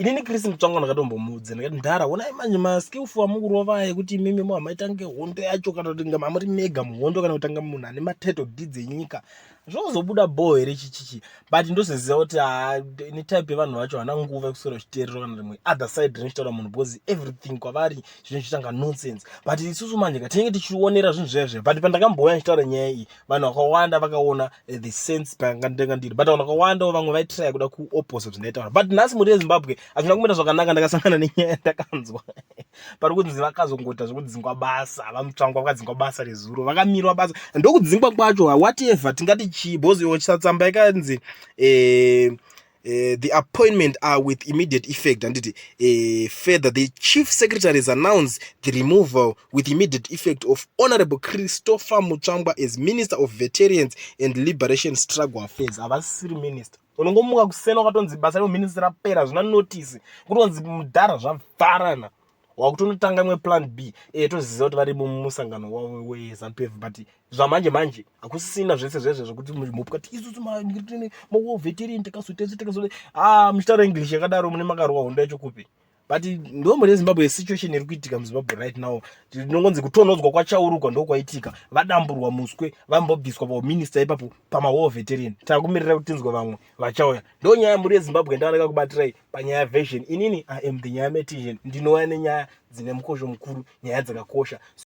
Inini Chris Mutsvangwa ndakatombomuudza, ndikati, "Mudhara, onai manje maskillful amukurova ekuti imimi muhamaita ngehondo yacho, kana kuti nga mamuri mega muhondo, kana kutanga munhu ane matitle deeds enyika, zvozobuda bho here?" Chichichi, but ndozoziva kuti ha, netype yevanhu vacho havana nguva yekuswera uchiteerera kana rimwe other side rinochitaura munhu, because everything kwavari zvinhu zvichitanga nonsense. But isusu manje ka tinenge tichionera zvinhu zvezve. But pandakambouya ndichitaura nyaya iyi, vanhu vakawanda vakaona the sense panga ndiri, but vanhu vakawandawo vamwe vaitraya kuda kuopposa zvindaitaura. But nhasi muri yeZimbabwe hazvina kumira zvakanaka. Ndakasangana nenyaya yandakanzwa pari kunzi vakazongoita zvekudzingwa basa. VaMutsvangwa vakadzingwa basa rezuro, vakamirwa basa. Ndokudzingwa kwacho, whatever, tingati chii? Because iwo tsamba yakanzi the appointment are with immediate effect, handiti? Further, the chief secretary has announced the removal with immediate effect of Honorable Christopher Mutsvangwa as Minister of Veterans and Liberation Struggle Affairs. Havasisiri minister. Unongomuka kusena wakatonzi basa remuminister rapera, zvina notice, kutonzi mudhara zvavharana, wakutonotanga imwe plan B. Toziva kuti vari mumusangano wavo weZANU PF, but zvamanje manje hakusisina zvese zvezve zvokuti mupukati isusu mawar veteran takazoita takazo ah, muchitaura English yakadaro, mune makarwa hondo yacho kupi? But ndo mune Zimbabwe, situation iri kuitika muZimbabwe right now, tinongonzi kutonhodzwa kwachaurukwa ndokwaitika. Vadamburwa muswe, vambobviswa pauminista ipapo pamawar veteran. Takumirira kuti tinzwe vamwe vachauya. Ndo nyaya muri yeZimbabwe ndavanaka kubatirai panyaya version. Inini I am the Nyaya Metician, ndinouya nenyaya dzine mukosho mukuru, nyaya dzakakosha.